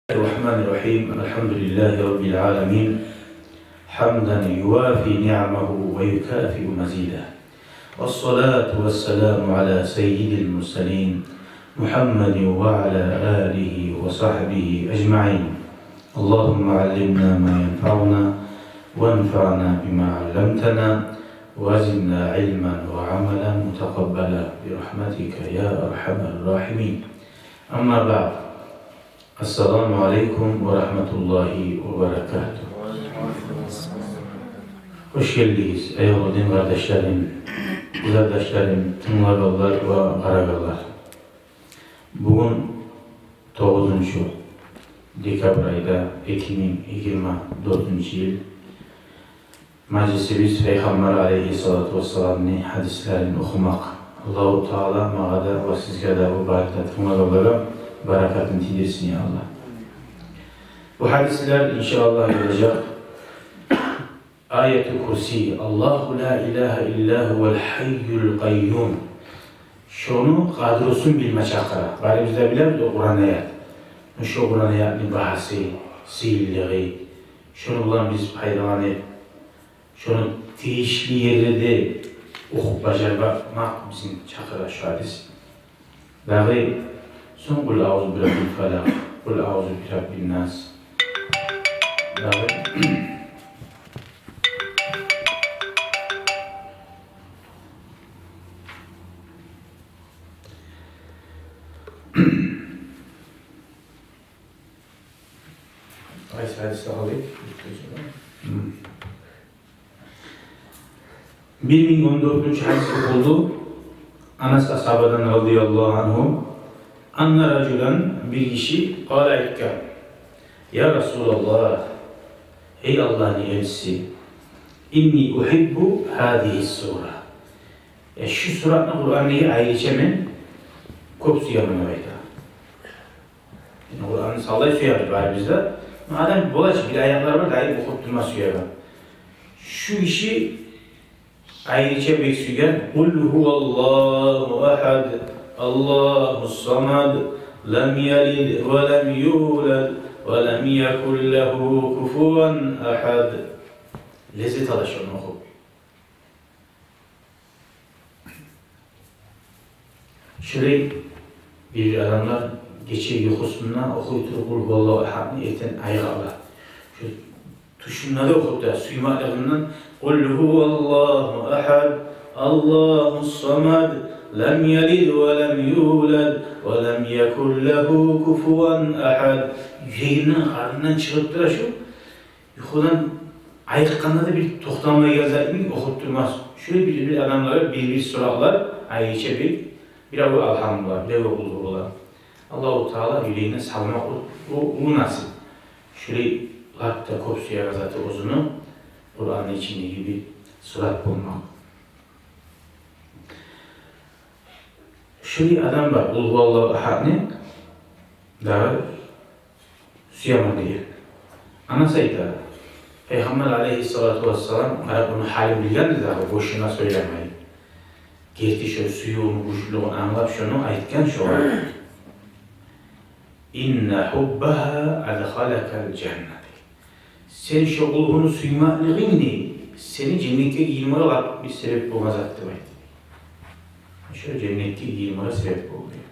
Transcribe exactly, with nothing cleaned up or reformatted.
الرحمن الرحيم. الحمد لله رب العالمين. حمدا يوافي نعمه ويكافئ مزيده. والصلاة والسلام على سيد المرسلين محمد وعلى آله وصحبه أجمعين. اللهم علمنا ما ينفعنا وانفعنا بما علمتنا وزدنا علما وعملا متقبلا برحمتك يا أرحم الراحمين. أما بعد. Ассаламу алейкум ва рагьматуллагьи ва баракатугь. Хош гелдигиз, аявлу дин къардашларым, къызардашларым, тынглагъанлар ва къарагъанлар. Бугюн тогъузунчу декабрь айда, эки минг йигирма дёртюнчю йыл. Мажлисибиз Пайхаммар алейгьиссалату вассаламны гьадислерин охумакъ. Аллагьу Таала магъа да ва сизге де, бу баракат, тынглагъанлагъа баракатын тийдирсин, я Аллагь. Бу гьадислер, иншааллагь, гележек Аяту Курси, Аллагьу ла илагьа илла гьувал гьайюл къайюм. Шону къадрусун билме чакъыра. Барыбыз да билебиз о Къуран аят. Шо Къуран аятны багьасы, сыйлылыгъы, шону булан биз пайдаланып, шону тийишли ерлерде охуп бажармакъ бизин чакъыра шу гьадис. Дагъы сонг Къул аузу бираббил фалакъ, Къул аузу бираббин нас. Дагъы Къайсы гьадисде къалдыкъ? Бир минг он дёртюнчю гьадис болду. Анас асгьабадан, радияллагьу ангьу, анна ражулан, бир гиши, къала, айтгъан: «Я Расулаллагь, гьей Аллагьны элчиси, инни угьиббу гьазигьи сура». Э, шу суратны Къурандагъы айрыча мен кёп сюемен деп айта. Яни Къуранны савлай сюебиз барыбыз да. Адам бола чы, бир аятлар бар, дайым охуп турма сюеген. Шу гиши айрыча бек сюеген: «Къул гьуваллагьу агьад, Аллагьус самад, лам ялид ва лам юлад, ва лам якул лагьу куфуван агьад». Леззет ала шону охуп. Шолай бир адамлар гече юхусунда охуй туруп Къул гьуваллагьу агьадны, эртен айгъа ала. Шу тюшюнде де охуп да, сюймеклигинден: «Къул гьуваллагьу агьад, Аллагьус самад, лам ялид ва лам юлад, ва лам якул лагьу куфуван агьад». Юрегинден, къарнындан чыгъып тура шу. Юхудан айыкъгъанда да бир токътамай гележек йимик охуп турмас. Шулай бир-бир адамлар, бир-бир суратлар айрыча бир, бирев Алгьамдулиллагь, бирев Къулгьу бола. Аллагьу Таала юрегине салмакъ, о, о, о насип. Шулай лап да кёп сюеген заты оьзюню Къуранны ичиндеги бир сурат болмакъ. Шулай адам бар, Къул гьуваллагьу агьадны дагъы сюемен деген. Анас айта, Пайхаммар алейгьиссалату вассалам, къарап, ону гьалын билгенди дагъы, бошуна сёйлемей. Герти шо сюювню гючлюгюн англап, шону айтгъан шогъар: «Инна гьуббагьа адхалакал жаннат». Сен шо Къулгьуну сюймеклигинг сени женнетге гирмеге лап бир себеп болгъан зат деп айта. Шо женнетге гирмеге себеп болгъан.